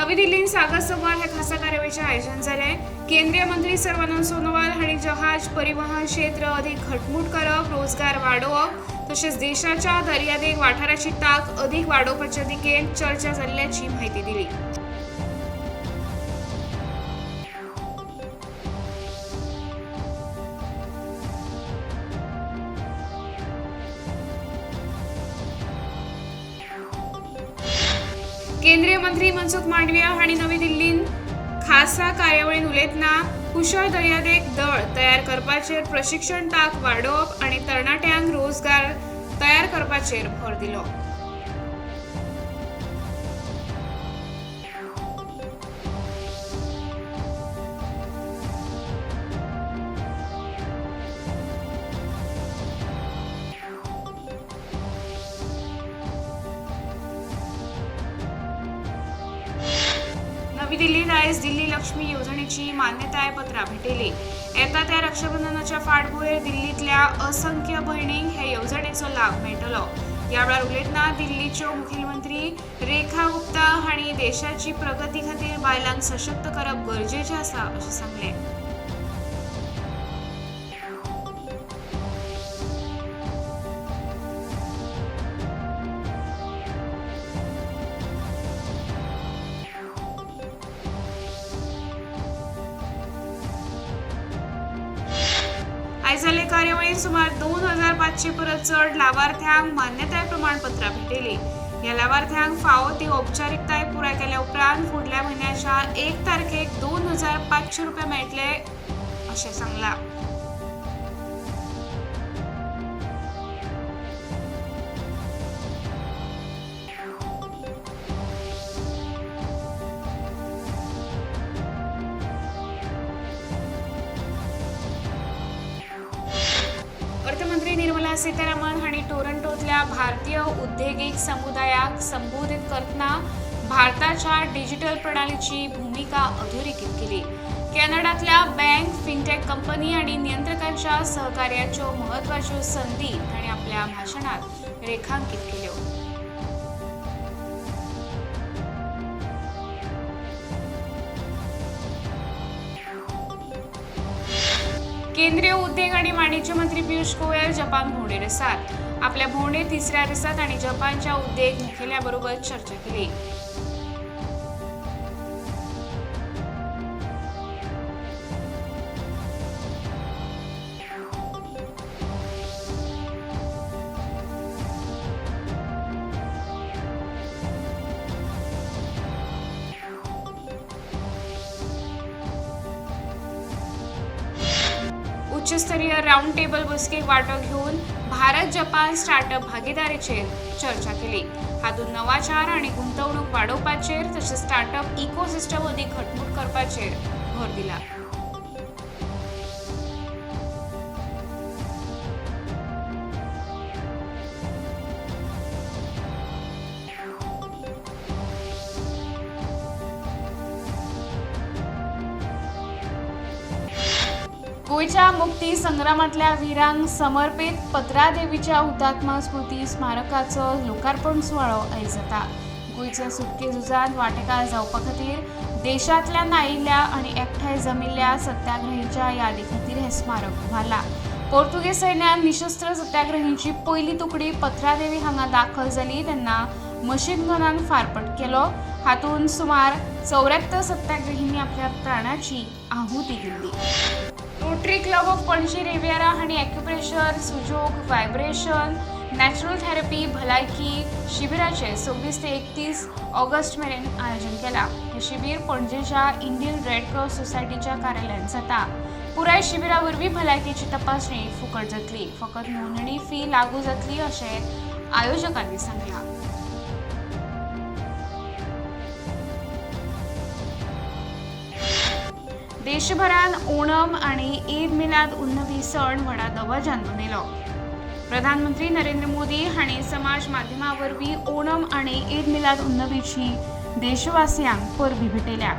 नवी दिल्लीत सागर संवाद ह्या खासा कार्यावळीचें आयोजन जालें. केंद्रीय मंत्री सर्वानंद सोनोवाल हांणी जहाज परिवहन क्षेत्र अदीक घटमूट करप, रोजगार वाडोवप तशेंच देशाच्या दर्यादेग वाठाराची तांक अदीक वाडोवपाच्या दिकेन चर्चा जाल्ल्याची म्हायती दिली. केंद्रीय मंत्री मनसुख मांडविया हांणी नवी दिल्लीत खासा कार्यावळीन उलयतना कुशळ दर्यादेग दळ तयार करपाचेर, प्रशिक्षण तांक वाडोवप आनी तरणाट्यांक रोजगार तयार करपाचेर भर दिलो. नवी दिल्लीत आयज दिल्ली लक्ष्मी येवजणेची मान्यताय पत्रां भेटयली. येता त्या रक्षाबंधनाच्या फाटभुंयेर दिल्लींतल्या असंख्य भयणींक हे येवजणेचो लाव मेळटलो. ह्या वेळार उलयतना दिल्लीच्यो मुखेलमंत्री रेखा गुप्ता हांणी देशाची प्रगती खातीर बायलांक सशक्त करप गरजेचें आसा अशें सांगलें. आयज जाल्ले कार्यावळींत सुमार 2500 परस चड लावार्थ्यांक मान्यताय प्रमाणपत्रां भेटयली. ह्या लावार्थ्यांक फावो ती औपचारिकताय पुराय केल्या उपरांत फुडल्या म्हयन्याच्या 1 तारखेक 2500 रुपया मेळटले अशें सांगलां. अर्थमंत्री निर्मला सीतारामन हांणी टोरंटोंतल्या भारतीय उद्देगीक समुदायाक संबोधीत करतना भारताच्या डिजिटल प्रणालीची भुमिका अधोरेखीत केली. कॅनडांतल्या बँक, फिनटेक कंपनी आनी नियंत्रकांच्या सहकार्याच्यो म्हत्वाच्यो संदी तांणी आपल्या भाशणांत रेखांकीत केल्यो. केंद्रीय उद्देग आणि वाणिज्य मंत्री पियुष गोयल जपान भोवंडेर आसात. आपल्या भोवंडे तिसऱ्या दिसा तांणी जपानच्या उद्देग मुखेल्या बरोबर चर्चा केली. उच्चस्तरीय राऊंड टेबल बसकेक वांटो घेवन भारत जपान स्टार्टअप भागीदारीचेर चर्चा केली. हातूंत नवाचार आनी गुंतवणूक वाडोवपाचेर तशेंच स्टार्टअप इकोसिस्टम अदीक घटमूट करपाचेर भर दिला. गोंयच्या मुक्ती संग्रामांतल्या विरांक समर्पीत पत्रादेवीच्या हुतात्मा स्मृती स्मारकाचो लोकार्पण सुवाळो आयज जाता. गोंयच्या सुटके झुजांत वांटेकार जावपा खातीर देशांतल्यान आयिल्ल्या आनी एकठांय जमिल्ल्या सत्याग्रहींच्या यादी खातीर हें स्मारक उबारलां. पोर्तुगेज सैन्यान निशस्त्र सत्याग्रहींची पयली तुकडी पत्रादेवी हांगा दाखल जाली तेन्ना मशीनगनान फारपट केलो. हातूंत सुमार 74 सत्याग्रहींनी आपल्या प्राणाची आहुती दिल्ली. Rotary club of Panaji Riviera हांणी एक्युप्रेशर, सुजोग, व्हायब्रेशन, नॅचरल थेरपी भलायकी शिबिराचें 26 ते 31 ऑगस्ट मेरेन आयोजन केलां. हें शिबीर पणजेच्या इंडियन रेड क्रॉस सोसायटीच्या कार्यालयांत जाता. पुराय शिबिरा वरवीं भलायकेची तपासणी फुकट जातली, फकत नोंदणी फी लागू जातली अशें आयोजकांनी सांगलां. देशभरात ओणम आणि ईद मिलाद उन नबी सण व्हडा दबाज्यान मनयलो. प्रधानमंत्री नरेंद्र मोदी हांणी समाज माध्यमां वरवीं ओणम आनी ईद मिलाद उन नबीची देशवासियांक परबीं भेटयल्या.